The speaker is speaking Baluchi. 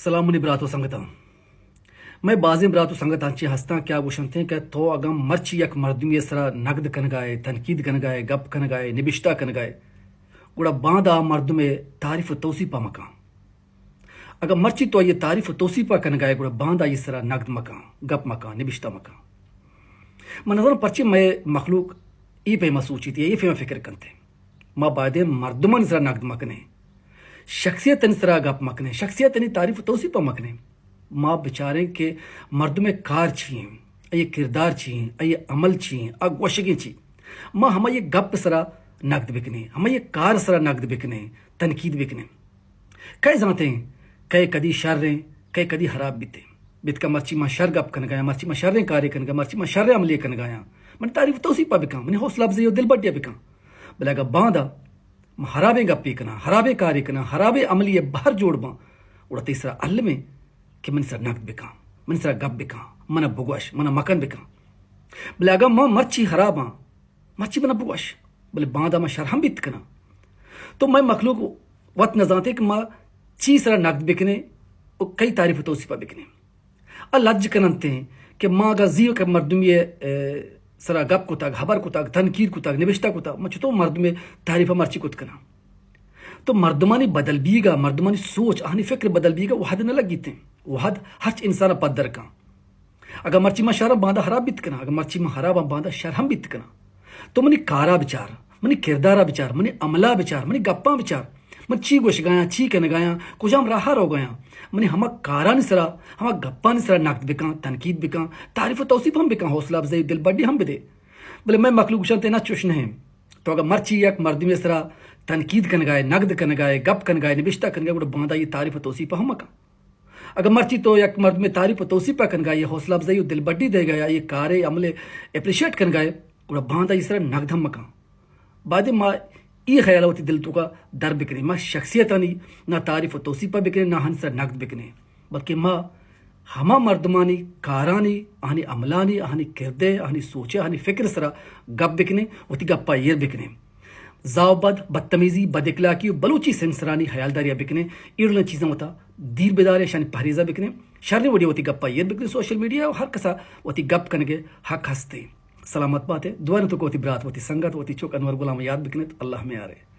سلام منی برات و سنگتاں۔ مئے بازیں برات و سنگت انچیں ہستاں کہ آ گوشنتیں کہ تو اگاں مرچی یک مردمی سرا نگد کنگائے، تنقید کنگائے، گپ کنگائے، نبشتہ کنگائے، گڑا باندا آ مردمے تعریف و توصیفا مکن۔ اگاں مرچی تو آئی تعریف و توصیفا کنگائے، گڑا باندا آئی سرا نگد مکن، گپ مکن، نبشتہ مکن۔ من نزاناں پرچے مئے مخلوق اے پیما سوچیت یا اے پیما فکر کنت۔ ما بایدیں مردمانی سرا نگد مکنیں، شخصیتانی سرا گپ مکنیں، شخصیتانی تعریف و توصیف مکنیں۔ ما بچاریں کہ مردمے کار چی ایں، اے کردار چی ایں، اے عمل چی ایں، آ گوشگیں چی۔ ما ہمائی گپ سرا نگد بکنیں، ہمائی کار سرا نگد بکنیں، تنقید بکنیں۔ کئے زانتیں کئے کدی شر ایں، کئے کدی حراب بیتیں۔ بیت کہ مرچی ما شر گپ کنگایاں، مرچی ما شریں کارے کنگایاں، مرچی ما شریں عملے کنگایاں، منی تعریف و توصیفا بکن، منی حوصلہ افزائی و دلبڈیا بکن۔ بلے اگاں باندا ما حرابیں گپے کناں، حرابیں کارے کناں، حرابیں عملی بہر جوڑ باں، گڑا تئی سرا علمیں کہ منی سرا نگد بکن، منی سرا گپ بکن، منا بگوش، منا مکن بکن۔ بلے اگاں ما مرچی حراباں، مرچی منا بگوش، بلے باندا ما شر ہم بیت کناں۔ تو مئے مخلوق وت نزانتے کہ ما چی سرا نگد بکنیں و کئی تعریف و توصیفا بکنیں۔ آ لج کننتیں کہ ما اگاں زی کہ مردمی، اے، سرا گپ کتگ، حبر کتگ، تنقید کتگ، نبشتہ کتگ، ما چطور مردمے تعریف مرچی کت کناں؟ تو مردمانی بدل بیگا، مردمانی سوچ، آہانی فکر بدل بیگا وہد نہ لگیتیں۔ وہد ہرچ انسان پدر کن۔ اگاں مرچی ما شراں باندا حراب بیت کناں، اگاں مرچی ما حراباں باندا شر ہم بیت کناں۔ تو منی کارا بچار، منی کردارا بچار، منی عملا بچار، منی گپاں بچار۔ من چی گوشگایاں، چی کنگایاں، کجام راہا روگایاں۔ منی ہما کارانی سرا، ہما گپانی سرا نقد بکن، تنقید بکن، تعریف و توصیف ہم بکن، حوصلہ افزائی و دلبڈی ہم بدے۔ بلے مئے مخلوق گوشنت نہ، چوش نہ ایں۔ تو اگاں مرچی یک مردمے سرا تنقید کنگائے، نقد کنگائے، گپ کنگائے، نبشتہ کنگائے، گڑا باندا آئی تعریف و توصیف ہم مکن۔ اگاں مرچی تو یک مردمے تعریف و توصیفا کنگائے، حوصلہ افزائی و دلبڈی دیگائے، آئی کارے عملے اپریشیٹ کنگائے، گڑا باندا آئی سرا نقد ہم مکن۔ بایدیں ما اے خیالا وتی دل توکا در بکنیں، ما شخصیتانی نہ تعریف و توصیفا بکنیں، نہ آہانی سرا نقد بکنیں، بلکہ ما ہما مردمانی کارانی، آہانی عملانی، آہانی کردے، آہانی سوچے، آہانی فکر سرا گپ بکنیں، وتی گپا ایر بکنیں۔ زاو بد، بدتمیزی، بد اخلاقی و بلوچی سنسرانی حیالداریا بکنیں۔ اے ڈولیں چیزاں وتا دیر بداریں، اشانی پہریزا بکنیں۔ شریں وڑیا وتی گپا ایر بکنیں۔ سوشل میڈیا و ہر کسا وتی گپ کنگے حق ہستے۔ سلامت باتے۔ دعائیں توکا وتی برات، وتی سنگت، وتی چک انور غلام یاد بکنیت۔ اللہ میارے۔